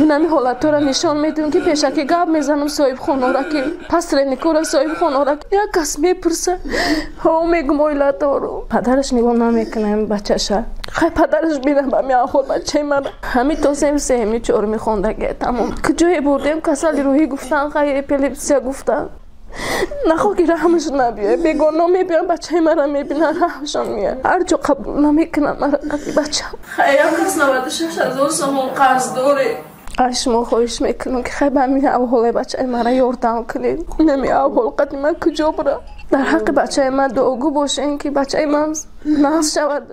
Инами ҳолатҳоро нишон медиҳам, ки пешакӣ гап мезанам соҳибхонора, ки пасреникора соҳибхонора. Як кас мепурса, ҳо мегум оила дорум. Падараш нигоҳ намекунам бачаша. Хай падараш бинам ба ми аҳвол бачаи мана. Ҳами то семи сеюми чоруми хондагия тамом. Куҷое бурдем, касали рӯҳӣ гуфтан, хай эпилепсия гуфтан. Нахо ки раҳмаш набиёй, бегоно мебиён, бачаи мара мебинан, раҳмшон меяд. Ҳар ҷо қабул намекунам мара бачам. Хай як кас 96 000 сомон қарз дорем. Аз шумо хоҳиш мекунам, ки хай ба ҳамин аҳволаи бачаи мара ёрдам кунед. Инами аҳвол қадри ман куҷо бурам? Дар ҳаққи бачаи ман дуогӯ бошем, ки бачаи ман нағз шавад.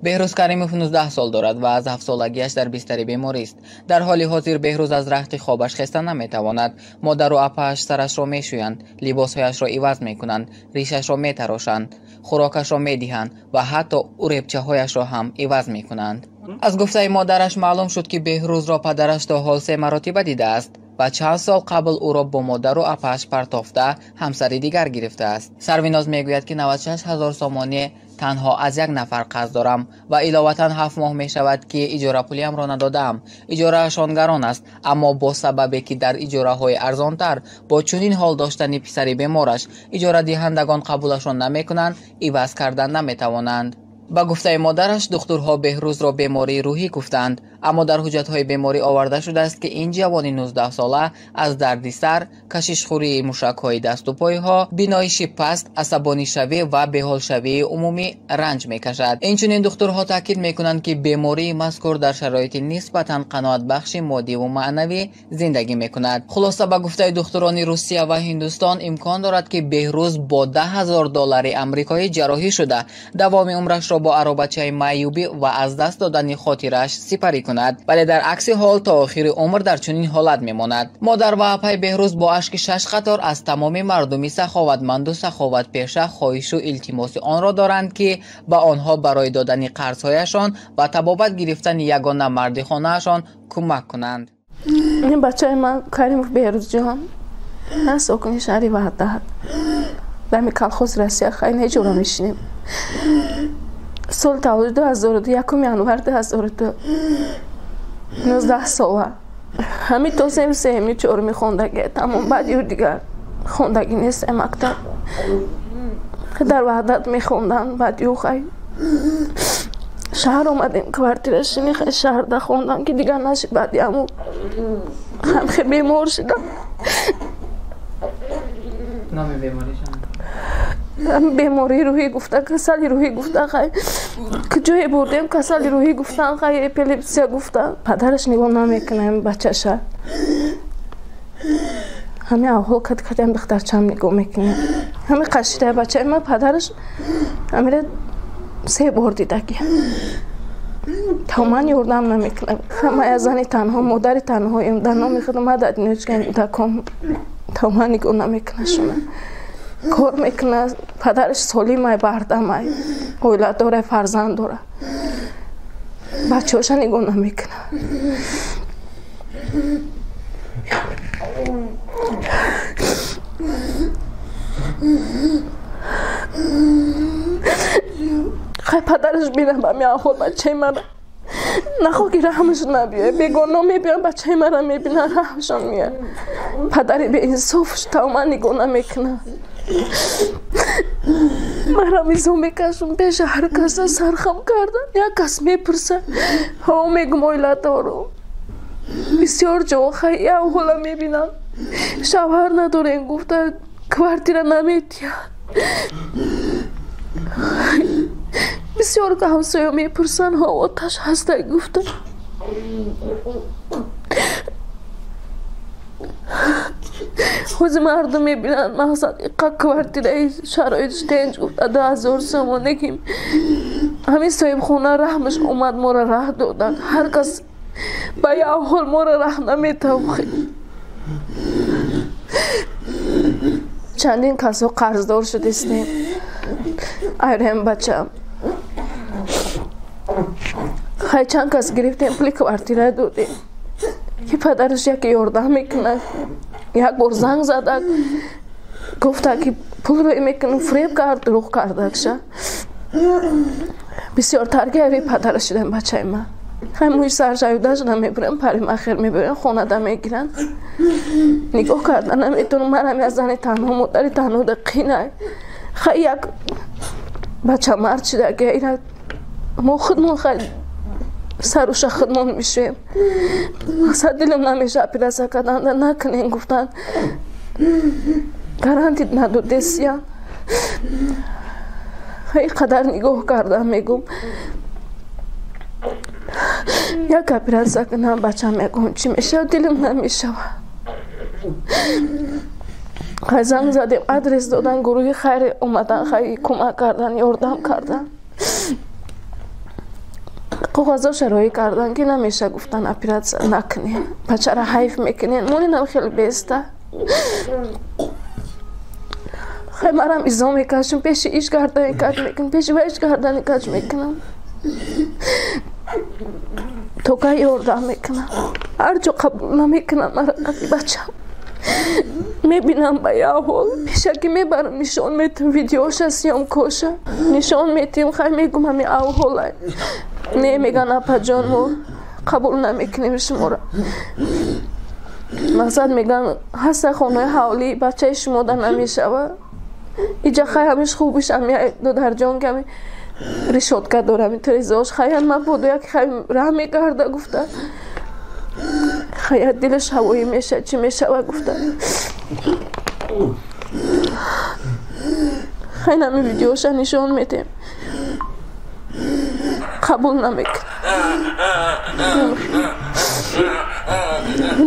Беҳрӯз Каримов 19 сол дорад ва аз ҳафтсолагиаш дар бистари беморист. Дар ҳоли ҳозир Беҳрӯз аз рахти хобаш хеста наметавонад. Модару апааш сарашро мешӯянд, либосҳояшро иваз мекунанд, ришашро метарошанд, хӯрокашро медиҳанд ва ҳатто уребчаҳояшро ҳам иваз мекунанд. Аз гуфтаи модараш маълум шуд, ки Беҳрӯзро падараш то ҳол се маротиба дидааст ва чанд сол қабл ӯро бо модару апааш партофта ҳамсари дигар гирифтааст. Сарвиноз мегӯяд, ки 96 ҳазор сомонӣ танҳо аз як нафар қарз дорам ва иловатан 7 моҳ мешавад, ки иҷорапулиамро надодаам. Иҷораашон гарон аст, аммо бо сабабе ки дар иҷораҳои арзонтар бо чунин ҳол доштани писари бемораш иҷорадиҳандагон қабулашон намекунанд, иваз кардан наметавонанд. Ба гуфтаи модараш, духтурҳо Беҳрӯзро бемории рӯҳӣ гуфтанд, аммо дар ҳуҷҷатҳои беморӣ оварда шудааст, ки ин ҷавони 19-сола аз дарди сар, кашишхӯрии мушакҳои дасту пойҳо, биноиши паст, асабонишавӣ ва беҳолшавии умумӣ ранҷ мекашад. Инчунин духтурҳо таъкид мекунанд, ки бемории мазкур дар шароити нисбатан қаноатбахши моддиву маънавӣ зиндагӣ мекунад. Хулоса, ба гуфтаи духтурони Русия ва Ҳиндустон, имкон дорад, ки Беҳрӯз бо 10 000 доллари амрикоӣ ҷарроҳӣ шуда, давоми умрашро бо аробачаи маъюбӣ ва аз даст додани хотирааш сипарӣ кунад, вале дар акси ҳол то охири умр дар чунин ҳолат мемонад. Модар ва апаи Беҳрӯз бо ашки шаш қатор аз тамоми мардуми саховатманду саховатпеша хоҳишу илтимоси онро доранд, ки ба онҳо барои додани қарзҳояшон ва табобат гирифтани ягона марди хонаашон кӯмак кунанд. Ин бачаи ман Каримов Беҳрӯзҷон, ман сокини шаҳри Ваҳдат, дами колхоз Россия хай неҷора мешинем. Соли таваллуд 2002, 1 январ 2002, 19 сола. Ҳами то семи сеюми чоруми хондагия тамом, баъд ю дигар хондагӣ нест. Мактаб дар Ваҳдат мехонданд, баъд ю хай шаҳр омадем, квартира шини, хай шаҳрда хондам, ки дигар нашид. Баъди ҳаму ҳамхе бемор шудам. Номи беморишон? Бемории рӯҳӣ гуфта, касали рӯҳӣ гуфта. Хай куҷое бурдем, касали рӯҳӣ гуфтан, хай эпилепсия гуфтан. Падараш нигоҳ намекунам бачаша. Ҳами аҳвол кад кадам духтарчам нигоҳ мекунем. Ҳами қашидаи бачаи ман падараш ҳамира се бор дидагия. То ман ёрдам намекунам. Ман зани танҳо, модари танҳоем, дар номи худ мадад нӯчкан кӯдаком. То ман нигоҳ намекунашона. Кор мекунад, падараш солимай, бардамай, оила дора, фарзанд дора, бачаҳоша нигоҳ намекунад. Хай падараш бинам ба ми аҳвол бачаи мана. Нахо ки раҳмаш набиёй, бегоно мебиён, бачаи мара мебинан, раҳмшон меяд. Падари беинсоф то ман нигоҳ намекунад. Мара мизо мекашум, пеша ҳар каса сархам кардан. Як кас мепурса, ҳо мегум оила дорум. Бисёр ҷо хай аҳвола мебинам, шавҳар надорем гуфта, квартира наметиҳад. Бисёр ҳамсоя мепурсанд, ҳо оташ ҳастай гуфта. Ҳози мардум мебинанд, мақсад иқа квартираи шароитш тенҷ гуфта, 2000 сомоне, ки ҳамин соҳибхона раҳмаш омад, моро раҳ доданд. Ҳар кас ба як ҳол моро раҳ наметавохӣ. Чандин касҳо қарздор шудистем. Айрем бачам хай чанд кас гирифтем, пули квартира додем, ки падараш яке ёрдам мекунад. Як бор занг задак, гуфта ки пул рӯй мекунам, фиреб кард, дурӯғ кардакша. Бисёртар гави падара шудам бачаи ман. Хай мӯи сарша юдашона мебурам, паримахер мебурам, хонада мегиранд. Нигоҳ карда наметавонам, манам як зани танҳо, модари танҳо да қинай. Хай як бача мард шидаги, ина мо худмон хай саруша худмон мешавем. Мақсад дилам намеша операция карданда накунем гуфтанд. Гаранти надодесиян. Хай қадар нигоҳ кардам, мегум. Як операция кунам, бачам ягон чӣ мешавад, дилам намешавад. Хай занг задем, адрес додан, гурӯҳи хайр омадан, хай кӯмак кардан, ёрдам кардан. Коғазоша роҳӣ кардан ки намеша гуфтан операция накунем. Бачара ҳайф мекунем, монинам хеле беста. Хай марам изо мекашам, пеши иш гардани каҷ мекунам, пеши ва иш гардани каҷ мекунам. То кай ёрдам мекунам. Ҳар ҷо қабул намекунам мара қади бачам. Мебинам ба як ҳол, пешакӣ мебарам, нишон метам видеоша, съёмкоша. Нишон метим, хай мегум ҳами авҳолай. Не, меган апаҷон, мо қабул намекунем шуморо. Мақсад меган ҳаста хонаи ҳавлӣ, бачаи шумо да намешава. Иҷа хай ҳамиш хубиш ами додарҷон ки ами решётка дорам, трезош хай мабодо як хай раҳ мегарда гуфта. Хай дилаш ҳавоӣ меша, чӣ мешава гуфта. Хай нами видеоша нишон метем. Қабул намекунам.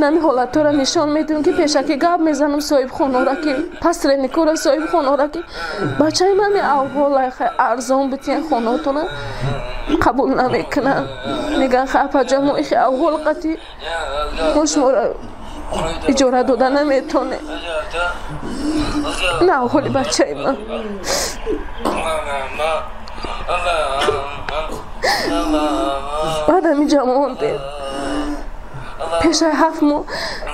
Нами ҳолатҳоро нишон медиҳам ки пешакӣ гап мезанам соҳибхонора ки посредникора соҳибхонора ки бачаи ман авҳолай хай арзон битиен хонаотона қабул намекунанд. Мегӯянд хай апаҷон, мо ихи авҳол қатӣ мо шуморо иҷора дода наметонем. На авҳоли бачаи ман. Баъд ҳаминҷа мондем. Пешаи 7 моҳ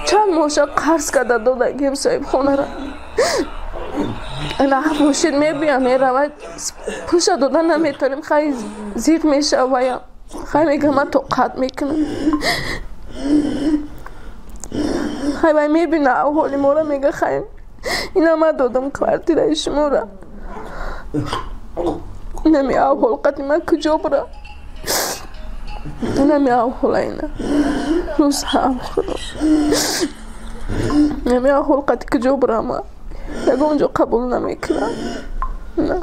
чанд моҳша қарз карда додагим соҳибхонара. Ина 7 моҳ шид мебиям, меравад, пулша дода наметонем, хай зиқ мешаваям. Хай мегӯям ман тоқат мекунам. Хай вай мебина авҳоли моро, мега хай ина ман додам квартираи шуморо. Инами авҳол қати ман куҷо бурам? Инами авҳола ина. Рӯз ҳам худо. Инами авҳол қати куҷо бурам ман? Ягон ҷо қабул намекунам. На.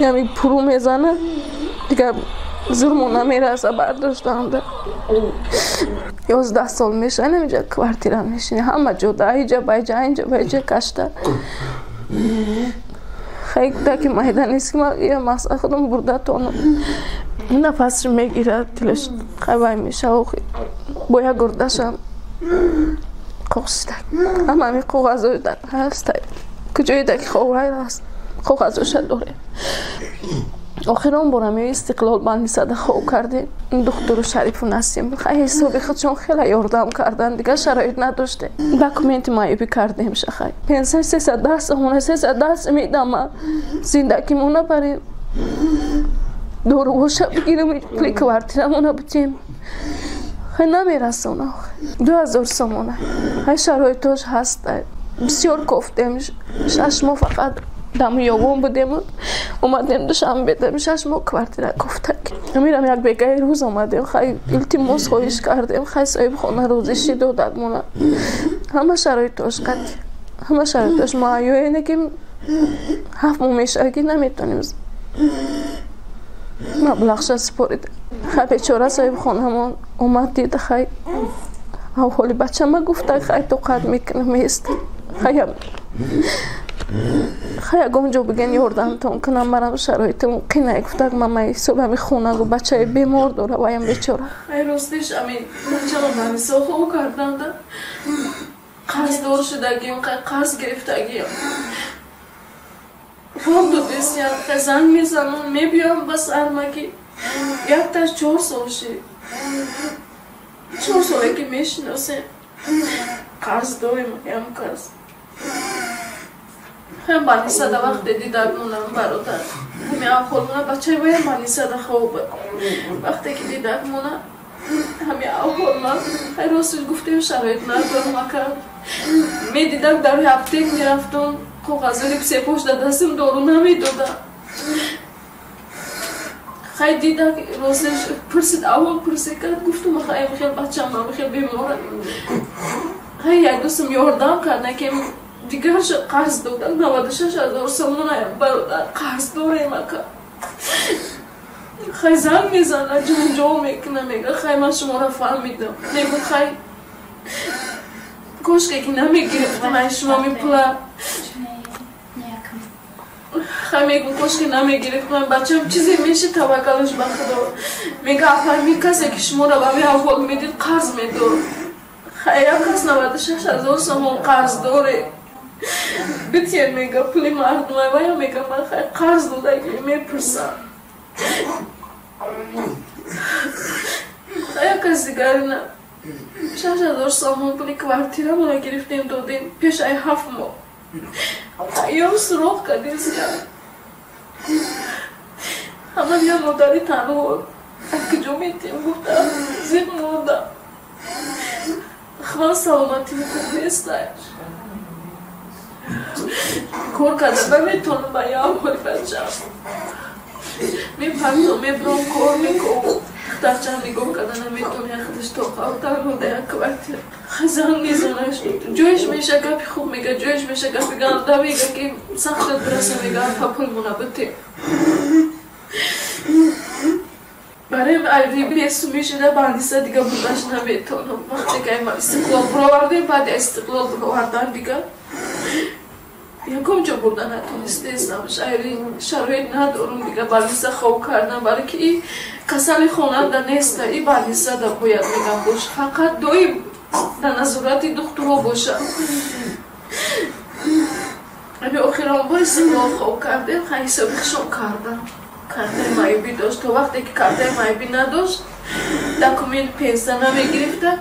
Ями пуру мезана, дигар зурмо намераса бардоштанда. 11 сол мешава, инамиҷа квартира мешини, ҳама ҷо да иҷа ба иҷа, инҷа ба иҷа кашта. Хай таки майда нест ки ман я мақсад худам бурда тонам. Нафасш мегирад, дилаш хай вай мешава, бо як гурдашам қоғшида. Ҳама ҳами коғазо ҳаст, куҷое даки ховай ҳаст, коғазоша дорем. Охирон бора ми Истиқлол бандисада хоб кардем. Духтуру Шарифу Насим хай ҳисоби худшон хеле ёрдам кардан, дигар шароит надоштем. Документи маъюбӣ кардем шахай. Пенсия 310 сомона, 310 медама. Зиндагимона барем. Доруҳоша бигирем, пули квартирамона битем. Хай намерасона. 2000 сомона. Хай шароитош ҳаст. Бисёр кофтем. 6 моҳ фақат дам ёвон будем, омадем Душанбе, 6 моҳ квартира кофтак. Мирам як бегаи рӯз омадем, хай илтимос хоҳиш кардем, хай соҳибхона розишӣ додад мона. Ҳама шароитош қатъ, ҳама шароитош муҳайё, ине ки 7 моҳ мешавад ки наметонем маблағша супорид. Хай бечора соҳибхонамон омад дид, хай авҳоли бачама гуфта, хай тоқат мекунам, меистам. Хай хай ягон ҷо биген ёрдамтон кунам, марам шароитам қинай гуфтак, мамаи ҳисоби ҳами хонагу бачаи бемор дора, ваям бечора. Хай ростиш ами бачаро намисо хоб карданда қарздор шудагием, хай қарз гирифтагием. Вом додесиям, хай занг мезанам, мебиём ба сармаки. Якташ 4 сол шид. 4 соле ки мешиносем, қарз дорем ям кас. Хем банисада вақте дидагмонам бародар. Ҳами авҳолмона бачаи вая банисада хоб. Вақте ки дидагмона ҳами авҳолма хай ростиш гуфтем шароит надорам ака. Медидам дар аптек мерафтум, коғазои сепош дар дастам дору намедодам. Хай дидак ростиш пурсид, аввал пурсид кард, гуфтум хай хел бачам хел беморам. Хай як дӯстам ёрдам кард, наки дигарш қарз додам 96 ҳазор сомонаям бародар қарз дорем ака. Хай занг мезана, ҷанҷол мекуна, мега хай ман шуморо фаҳмидам. Мегӯ хай кошке ки намегирифтам ай шумо ми пула. Хай мегӯ кошке намегирифтам, бачам чизе меши таваккалаш ба Худо. Мега афҳами касе ки шуморо ба ми аҳвол медид қарз медод. Хай як кас 96 ҳазор сомон қарз доре. Битен мега пули мардума вая мега ман хай қарз додаги мепурсам. Як кас дигарина 6 ҳазор сомон пули квартирамонро гирифтем додем пеш ай 7 моҳ. Ё суроғ кардем зиёд. Ҳама я модари танҳо аз куҷо метем гуфтам зиқ мондам. Ман саломатим хуб нестай. Кор карда наметавонам ба аҳволи бачам. Мепартом, мебурам, кор мекунам. Духтарчам нигоҳ карда наметавонам, як худаш тоқав танҳо дар як квартира. Занг мезанаш, ҷояш меша гапи хуб мега, ҷояш меша гапи ганда мега, ки сахтат бираса мега, апа пулмона бите. Барои айри бесумӣ шуда бандиса дига бурдаш наметавонам. Вақте ки Истиқлол буровардем, баъди Истиқлол буровардан дига ягон ҷо бурда натонистестам. Айри шароит надорум дига бандиса хоб кардан, барои ки и касали хонанда неста, и бандисада бояд мегам бош. Фақат доим дар назорати духтурҳо бошад. Ами охирон бо Истиқлол хоб кардем, хай ҳисоби хишон кардам. Картаи маъюбӣ дошт. То вақте ки картаи маъюбӣ надошт, документ пенсия намегирифтак,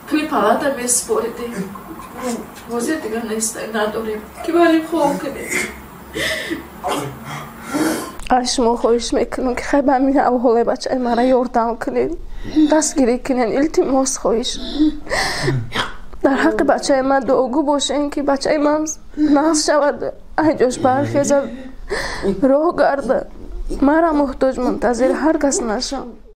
пули палата месупоридем. Ҳозир дига нест, надорем ки барем хоб кунем. Аз шумо хоҳиш мекунам ки хай ба ҳамин аҳволи бачаи мара ёрдам кунед, дастгирӣ кунед, илтимос хоҳиш. Дар ҳаққи бачаи ман дуогӯ бошед ки бачаи ман нағз шавад, ай ҷош бархезад, роҳ гарда. Мара муҳтоҷ мунтазир ҳар кас нашам.